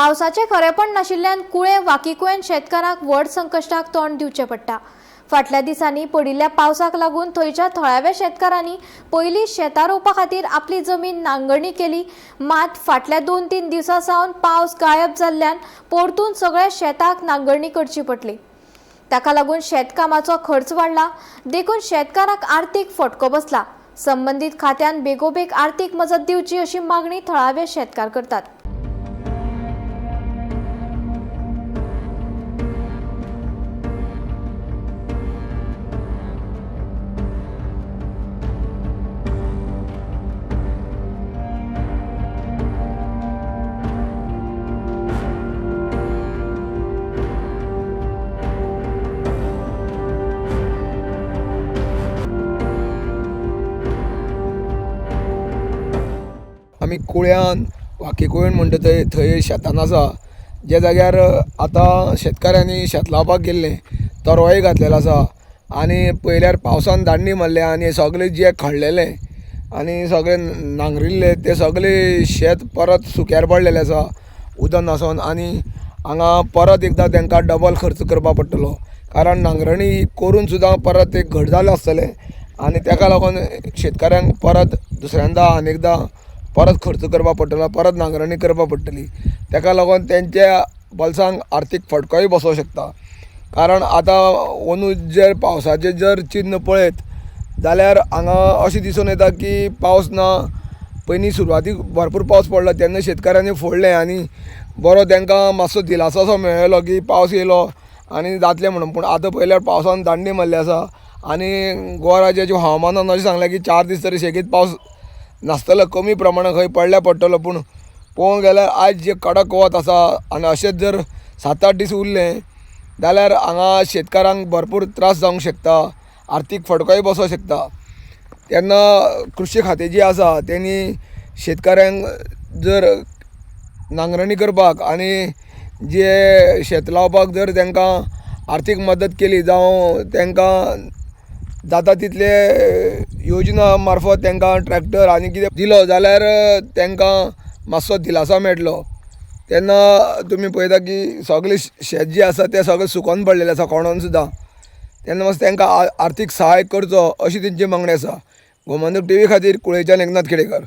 पावसाचें खरेपण नाशिल्ल्यान कुळें वाकीकुळें शेतकारांक व्हड संकश्टाक तोंड दिवचें पडटा. फाटल्या दिसांनी पडिल्ल्या पावसाक लागून थंयच्या थळाव्या शेतकारांनी पयलीं शेतां रोवपा खातीर आपली जमीन नांगरणी केली. मात फाटल्या 2-3 दिवसां सावन पावस गायब जाल्ल्यान परतून सगळ्या शेताक नांगरणी करची पडली. ताका लागून शेतकामाचो खर्च वाडला, देखून शेतकारांक आर्थीक फटको बसला. संबंदीत खात्यान बेगोबेग आर्थीक मजत दिवची अशी मागणी थळावे शेतकार करतात. आमी कुळ्यान वाकीकुळ्यान म्हणटा थंय थंय शेतान आसा, ज्या जाग्यार आतां शेतकाऱ्यांनी शेत लावपाक गेल्लें, तरवोय घातलेलो आसा आनी पयल्यार पावसान दांडी मारल्या आनी सगळें जें खणलेलें आनी सगळें नांगरिल्लें तें सगळें शेत परत सुक्यार पडलेलें आसा उदक नासोन. आनी हांगा परत एकदां तांकां डबल खर्च करपाक पडटलो, कारण नांगरणी करून सुद्दां परत एक घट जालें आसतलें आनी ताका लागून शेतकाऱ्यांक परत दुसऱ्यांदा आनी एकदां परत खर्च करपाक पडटलो, परत नांगरणी करपाक पडटली. ताका लागून तेंच्या बोल्सांक आर्थीक फटकोय बसोंक शकता. कारण आतां अंदू जर पावसाचें जर चिन्न पळयत जाल्यार हांगा अशें दिसून येता की पावस ना. पयलीं सुरवातीक भरपूर पावस पडलो तेन्ना शेतकाऱ्यांनी फोडलें आनी बरो तांकां मातसो दिलासो असो मेळ्ळो की पावस येयलो आनी जातलें म्हणून. पूण आतां पळयल्यार पावसान दांडी मारली आसा आनी गोवा राज्याच्या हवामानान अशें सांगलें की 4 दीस तरी सेगीत पावस नासतलो, कमी प्रमाणान खंय पडल्यार पडटलो. पूण पळोवंक गेल्यार आयज जें कडक वत आसा आनी अशेंच जर 7-8 दीस उरले जाल्यार हांगा शेतकारांक भरपूर त्रास जावंक शकता, आर्थीक फटकोय बसोंक शकता. तेन्ना कृशी खातें जी आसा तेणी शेतकाऱ्यांक जर नांगरणी करपाक आनी जे शेत लावपाक जर तांकां आर्थीक मदत केली जावं तांकां जाता तितले योजना मार्फत तांकां ट्रॅक्टर आनी कितें दिलो जाल्यार तांकां मातसो दिलासो मेळटलो. तेन्ना तुमी पळयता की सगळें शेत जें आसा तें सगळें सुकोन पडलेलें आसा कोणोन सुद्दां. तेन्ना मातसो तांकां आर्थीक सहाय करचो अशी तेंची मागणी आसा. गोमंतक टीव्ही खातीर कुळेच्यान एकनाथ खेडेकर.